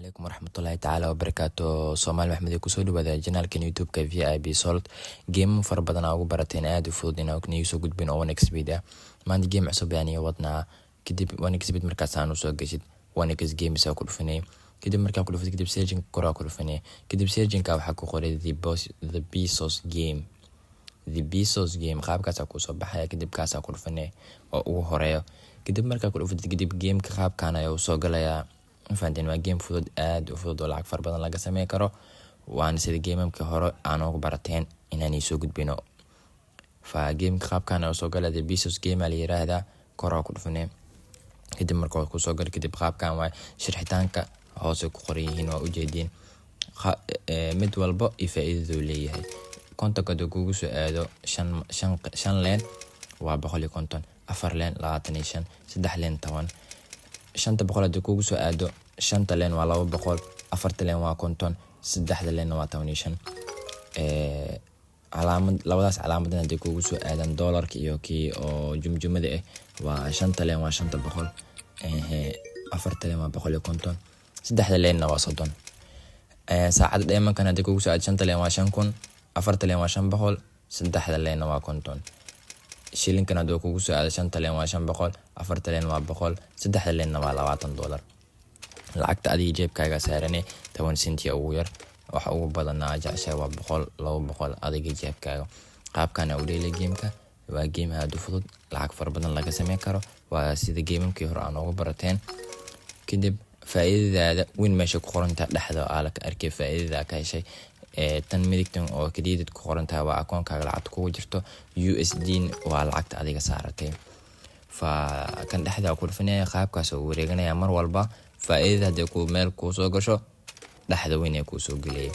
Calaykum waraxmatullaahi tacaala wabarakaatu. Soomaali Maxmed kusoo dhawaada channelkan YouTube-ka VIP Salt. Game fara badan aa ugu barateen, aada u fudud inaa nigu soo gudbin oo 1xBet ah. Maanta game cusub ayaan iyo wadnaa. Kadib 1xBet markaas aan usoo geshid, 1x games aa ku dhufanay. Kadib markaa ku dhufatid, kadib searchinka koraa ku dhufanay. Kadib searchinka waxaa ku qoray The Bezos Game. The Bezos Game qaabkaasaa kusoo baxaya. Kadib kaasaa ku dhufanay oo ugu horeeyo. Kadib markaa ku dhufatid, kadib gameka qaabkan ayaa usoo galayaa. Mafahanteen? Waa game fudud, aada u fudud oo lacag fara badan laga sameyn karo, waana sida gamamka hore aan ugu barateen inaan soo gudbino. Fa gameka qaabkan ayaa usoo galaya. The Bezos Game aa la yiraahdaa. Koraa ku dhufanay. Kadib marka kusoo gala, kadib qaabkan waay. Sharxitaanka hoose ku qoran yihiin waa ujeediin, mid walbo iyo faa-iidaduu leeyahay. 50ka haduu kugu soo aado, shan line waa 150, afar line 25, saddex line 10. 500 hadii kugu soo aado, shanta line waa 200, afarta line waa 50, saddexda line waa 15. Calaamad labadaas calaamadan hadii kugu soo aadan, doolarka iyo kii oo jumjumada ah, waa shanta line waa 500, afarta line waa 150, saddexda linena waa 30. Saacada dheemankan hadii kugu soo aado, shanta line waa 5000, afarta line waa 500, saddexda linena waa 50. Shilinkan haduu kugu soo aado, shanta line waa 500, afarta line waa 100, saddexda linena waa $20. Lacagta adiga jeebkaaga saarane, 10 sentia ugu yar, waxa ugu badanaa jeceshahay waa 100, 200, adiga jeebkaaga. Qaabkana u dheelay gameka. Waa game aada u fudud, lacag fara badan laga sameyn karo, waa sida gamamkii hore aan ugu barateen. Kadib faa-iidadaada weyn meesha ku qorantaha dhexda aa laka arkay faa-iidada ka heshay. Tan midigtan oo credit ku qorantahay waa akoonkaaga lacagta kugu jirto. USD waa lacagta adiga saaratay. Fa kan dhexda ku dhufanaya, qaabkaas oo wareeganaya mar walba. Faa-iidada haddii ku meel kuusoo gasho, dhexda weyn ee kuusoo gelaya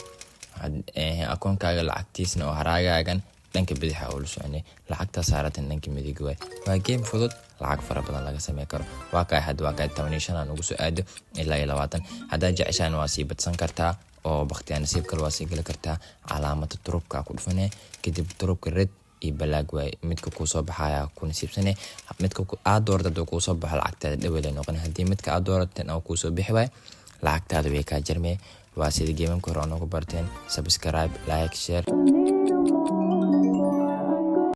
akoonkaaga lacagtiisna oo haraagaagan dhanka bidixa oo la soconay, lacagta saaratan dhanka midig waay. Waa game fudud, lacag fara badan laga samey karo. Waa kaay had waa kaay 15 aan ugu soo aado ilaa iyo 20. Haddaad jeceshaan waa sii badsan kartaa oo baktiyaa nasiib kale waa sii geli kartaa. Calaamada turubka ku dhufane. Kadib turubka red iyo black waay, midka kuusoo baxaya ku nasiibsane. Midka aad dooratad haduu kuusoo baxo, lacagtaada dhawel noqon. Haddii midka aad doorateen oo kuusoo bixi waay, lacagtaada way kaa jarmee. Waa sida gamamka hore oo noogu barteen. Subscribe, like, share.